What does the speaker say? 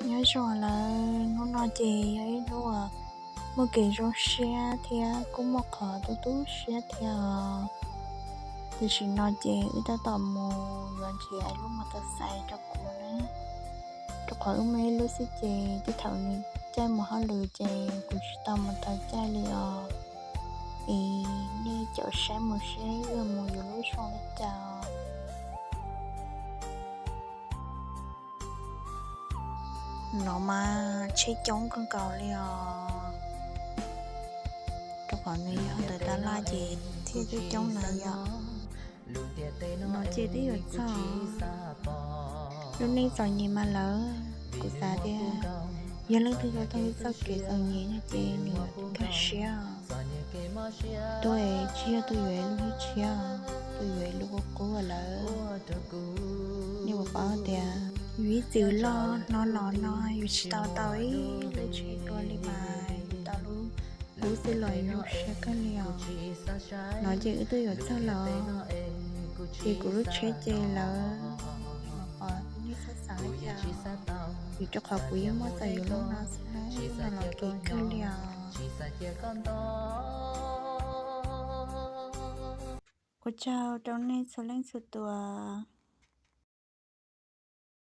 Nyob zoo lawm, hnub no ces yog ib hnub uas muaj kev zoo siab thiab kuj muaj qhov tu tu siab thiab os. Tam sim no ces wb tab tom mus yuav nrhiav lub mos tas xais rau kuv na, rau qhov wb muaj ib lub xwb ces tej thaum nws caij mus hauj lwm ces kuv tsis tau mus taug caij li os. Es nej caum saib mus seb wb mus yuav lub zoo li cas. No mas tsheb coob kawg nkaus li os, rau qhov nws yog ntawm tab laj ces thiaj coob coob na yom. No ces twb yuav txog lub neej txom nyem mas lawm. Kuv xav tias yog leej twg tau taug txoj kev txom nyem no ces nws yuav nkag siab. Tuaj tsis yog tuaj yuav ib lub hwj tshiab, tuaj yuav ib lub qub qub lawm. Nej puas paub tias yus ib txwm loj hnub no no yus tsis tau tau ib lub tsheb dua li mas yus tau lub qub xwb los yus zoo siab kawg li os. No ces wb twb yuav txog lawm, ces kuv lub tsheb ces lawm, nej txhob xav li cas, vim rau qhov kuv yeej muab txais yus lub no xwb na, lub no los kev kawg li os. Ua tsaug rau nej txhua leej txhua tus.